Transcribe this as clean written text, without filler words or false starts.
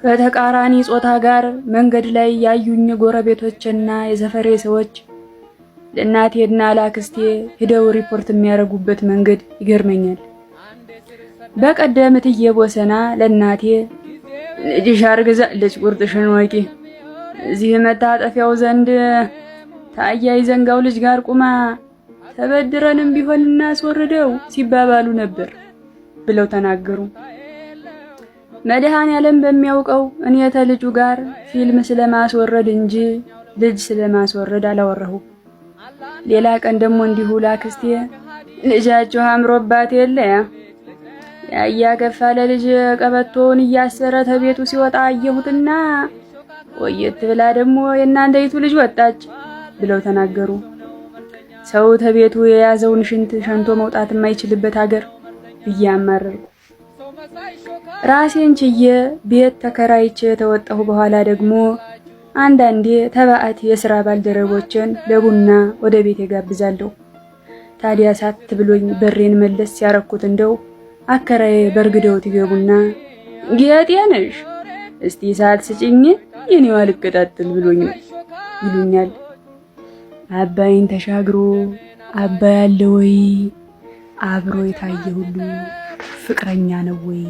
ከተቃራኒ ጾታ ጋር መንገድ ላይ ያዩኝ ጎረቤቶችና የሰፈሬ ሰዎች ለእናቴና ለአክስቴ ሂደው ሪፖርት የሚያደርጉበት መንገድ ይገርመኛል። በቀደም እትዬ ቦሰና ለእናቴ ልጅሽ አርግዛለች፣ ቁርጥሽን ወቂ፣ እዚህ መታጠፊያው ዘንድ ታያይ ዘንጋው ልጅ ጋር ቁማ ተበድረንም ቢሆን እናስወርደው ሲባባሉ ነበር ብለው ተናገሩ። መድኃኔዓለም በሚያውቀው እኔ ተልጁ ጋር ፊልም ስለማስወረድ እንጂ ልጅ ስለማስወረድ አላወራሁም። ሌላ ቀን ደግሞ እንዲሁ ላክስቴ ልጃችሁ አምሮባት የለ ያያ ለልጅ ቀበቶውን እያሰረ ተቤቱ ሲወጣ አየሁትና ቆየት ብላ ደግሞ የእናንተይቱ ልጅ ወጣች ብለው ተናገሩ። ሰው ተቤቱ የያዘውን ሽንት ሸንቶ መውጣት የማይችልበት ሀገር ብዬ አማረርኩ። ራሴን ችዬ ቤት ተከራይቼ ተወጣሁ በኋላ ደግሞ አንዳንዴ ተባዕት የስራ ባልደረቦችን ለቡና ወደ ቤት ጋብዛለሁ። ታዲያ ሳት ብሎኝ በሬን መለስ ያረኩት እንደው አከራዬ በርግደውት ይገቡና ጌጤ ነሽ እስቲ ሰዓት ስጭኝ የኔዋ ልቀጣጥል ብሎኝ ነው ይሉኛል። አባይን ተሻግሮ አባይ አለ ወይ? አብሮ የታየ ሁሉ ፍቅረኛ ነው ወይ?